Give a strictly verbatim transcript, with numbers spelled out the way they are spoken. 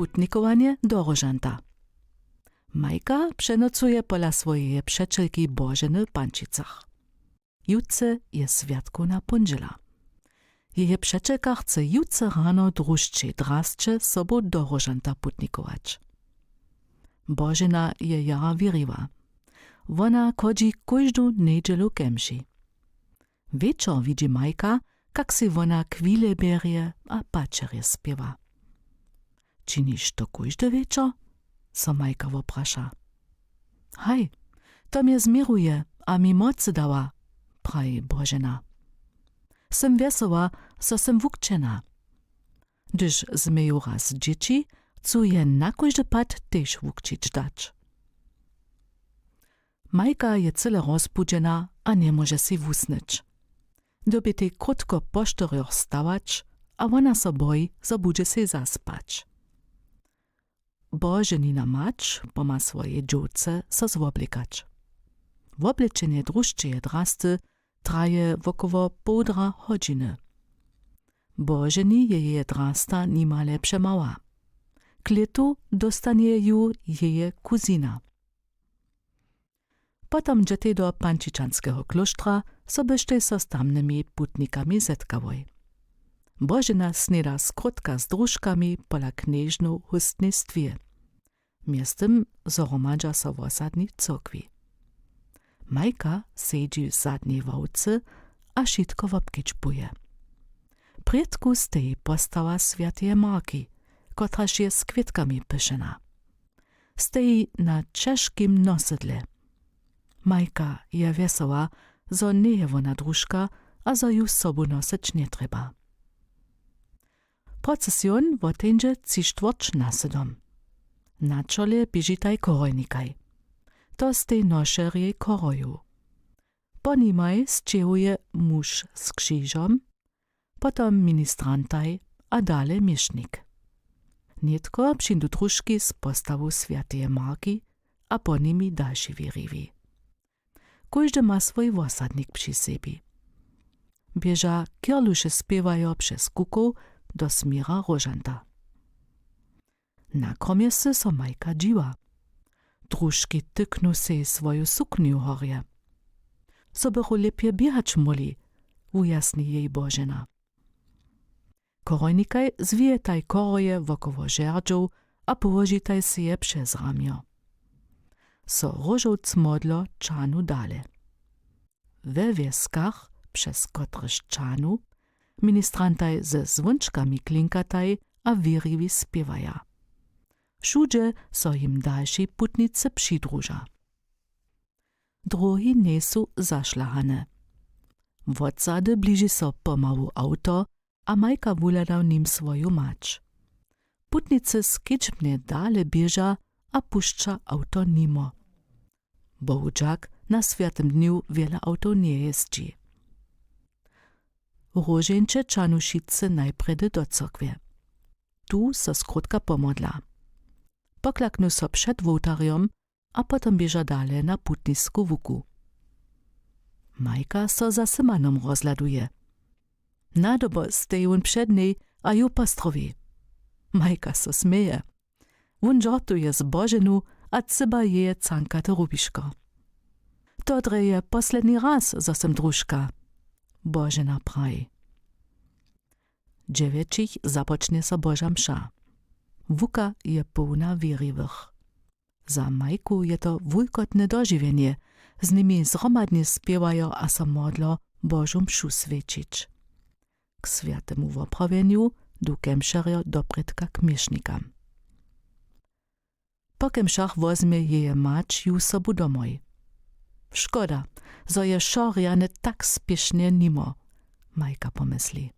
Putnikowanje do Róžanta. Majka přenocuje pola swojeje přećelki Boženy w Pančicach. Jutře je swjatkowna póndźěla. Jeje přećelka chce jutře rano drušćej drasće sobu do Róžanta putnikować. Božena je jara wěriła. Wona chodźi kóždu njedźelu ke mši. Wječor widźi Majka, kak sej wona chwile bjerje a pačerje spěwa. Činiš to kóždy wječor? So Majka wopraša. Haj, to mje změruje a mi mocy dawa, praji Božena. Sym wjesoła, zo sym wukćena. Hdyž změju raz dźěći, chcu je na kóždy pad tež wukćić dać. Majka je cyle rozbudźena a njemóže sej wusnyć. Dyrbitej krótko po štyrjoch stawać a wona so boji, zo budźe sej zaspać. Boženina mać pomha swojej dźowce so zwoblekać. Woblečenje drušćeje drasty traje wokoło połdra hodźiny. Boženi je jeje drasta nimale přemała. Klětu dóstanje ju jeje kuzina. Potom dźetej do pančičanskeho klóštra, zo byštej so z tamnymi putnikami zetkałoj. Božena sněda skrótka z družkami pola knježnow w hóstnej stwě. Mjeztym zhromadźa so wosadni w cyrkwi. Majka sedźi w zadnjej ławce a wšitko wobkedźbuje. Prědku steji postawa swjateje Marki, kotraž je z kwětkami pyšena. Steji na ćežkim nosedle. Majka je wjesoła, zo njeje wona družka a zo ju sobu nosyć njetrjeba. Procesion woteńdźe tři štwórć na sydom. Na čole běžitaj chorojnikaj. To stej nošerjej chorojow. Po nimaj sćěhuje muž z křižom, potom ministrantaj a dale měšnik. Nětko přińdu družki z postawu swjateje Marki a po nimi dalši wěriwi. Kóždy ma swój wosadnik při sebi. Běža, kirluše spěwajo přez kukow do směra Róžanta. Na kromje sy so Majka dźiwa. Družki tyknu sej swoju suknju horje. Zo bychu lěpje běhać móhli, wujasni jej Božena. Chorojnikaj zwijetaj choroje wokoło žerdźow a połožitaj sej je přez ramjo. So róžowc modlo ćahnu dale. We wjeskach, přez kotrež ćahnu, ministrantaj ze zwónčkami klinkataj a wěriwi spěwaja. Wšudźe so jim dalši putnicy přidruža. Druhi njejsu zašlahane. Wotsady bliži so pomału awto a Majka wuhlada w nim swoju mać. Putnicy skedźbnje dale běža a pušća awto nimo. Bohudźak, na swjatym dnju wjele awtow njejězdźi. Róžeńće ćahnu wšitcy najprjedy do cyrkwje. Tu so skrótka pomodla. Poklaknu so před wołtarjom a potom běža dale na putnisku łuku. Majka so za Symanom rozhladuje. Nadobo steji wón před njej a ju pozdrowi. Majka so směje. Wón žortuje zboženu a cyba jeje cankate rubiško. To drje je posledni raz, zo sym družka, Božena praji. Dźewjećich započnje so Boža mša. Łuka je połna wěriwych. Za Majku je to wulkotne dožiwjenje, z nimi zhromadnje spěwajo a so modlo Božu mšu swjećić. K swjatemu woprawjenju du kemšerjo doprědka k měšnikam. Po kemšach wozmje jeje mać ju sobu domoj. Škoda, zo je wšo rjane tak spěšnje nimo, Majka pomysli.